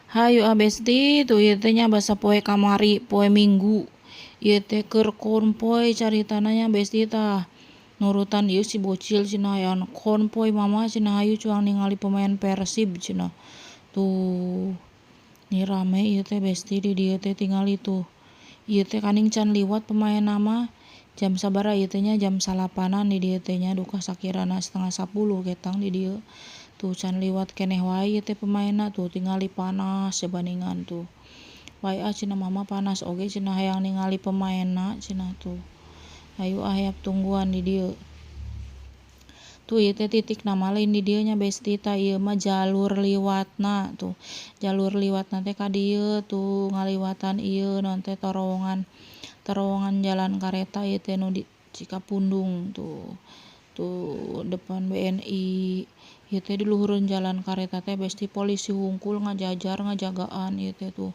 Hayu ah besti tuh ieu teh nya basa poe kamari poe Minggu ieu teh keur konvoy caritana nya besti tah nurutan ieu si bocil cenah hayang konvoy mama cenah hayu cuang ningali pemain Persib cenah tuh ni rame ieu teh besti di dieu teh tingali tuh ieu teh kaning can liwat pemaenna mah jam sabaraha ieu teh nya jam salapanan di dieu teh nya duka sakirana 9.30 ketang di dieu tuh can liwat keneh wae ieu teh pemaenna tuh tingali panas sabaningan tuh bae ah cenah mama panas oge cenah hayang ningali pemaenna cenah tuh hayu ah hayap tungguan di dieu tuh ieu teh titikna mah lain di dieu nya besti tah ieu mah jalur liwatna tuh jalur liwatna teh ka dieu tuh ngaliwatan ieu naon teh terowongan terowongan jalan kareta ieu teh nu di Cikapundung tuh tuh depan BNI ieu teh di luhureun jalan kareta teh besti polisi hungkul ngajajar ngajagaan ieu teh tuh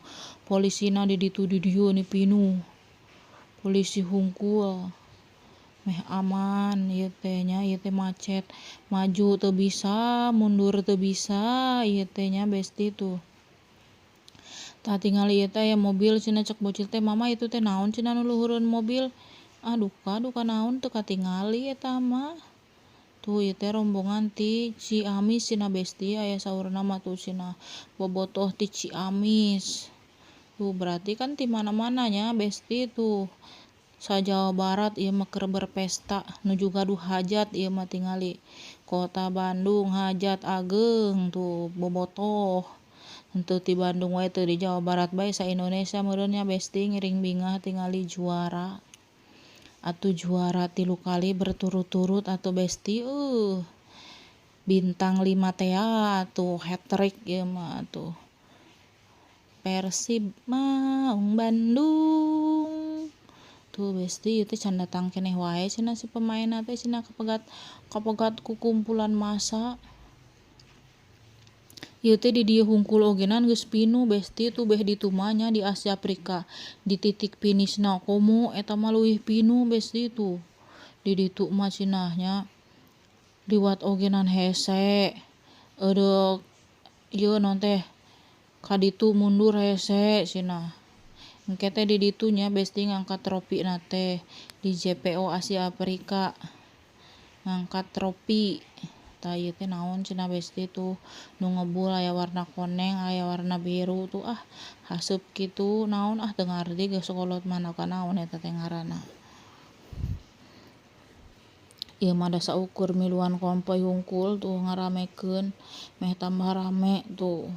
polisina di ditu di dieu ni pinuh polisi hungkul meh aman ieu teh nya ieu teh macet maju teu bisa mundur teu bisa ieu teh nya besti tuh tah tingali ieu teh aya mobil cenah cek bocil teh mama itu teh naon cenah nu luhureun mobil ah duka duka naon teu katingali eta mah tuh ieu teh rombongan ti Ciamis cenah besti aya saurna mah tuh cenah bobotoh ti Ciamis tuh berarti kan ti mana-mana nya besti tuh sa Jawa Barat ieu mah keur berpesta nuju gaduh hajat ieu mah tingali kota Bandung hajat ageng tuh bobotoh henteu ti Bandung wae teu di Jawa Barat bae sa Indonesia meureun nya besti ngiring bingah tingali juara atuh juara 3 kali berturut-turut atuh besti bintang 5 tea atuh hat-trick ieu mah atuh Persib Maung Bandung tuh besti ieu teh can datang keneh wae cenah si pemaenna teh cenah kapegat ku kumpulan massa ieu teh di dieu hungkul ogenan geus pinuh besti tuh beh ditu mah nya di Asia Afrika di titik finishna komo eta mah leuwih pinuh besti tuh di ditu mah cenah nya liwat ogenan hese eureuk ieu naon teh ka ditu mundur hese cenah engke teh di ditu nya besti ngangkat tropina teh di JPO Asia Afrika ngangkat tropi tah ieu teh naon cenah besti tuh nu ngebul aya warna koneng aya warna biru tuh ah haseup kitu naon ah teu ngarti geus kolot mah naon eta teh ngaranna ieu mah da saukur miluan konvoy hungkul tuh ngaramekeun meh tambah rame tuh.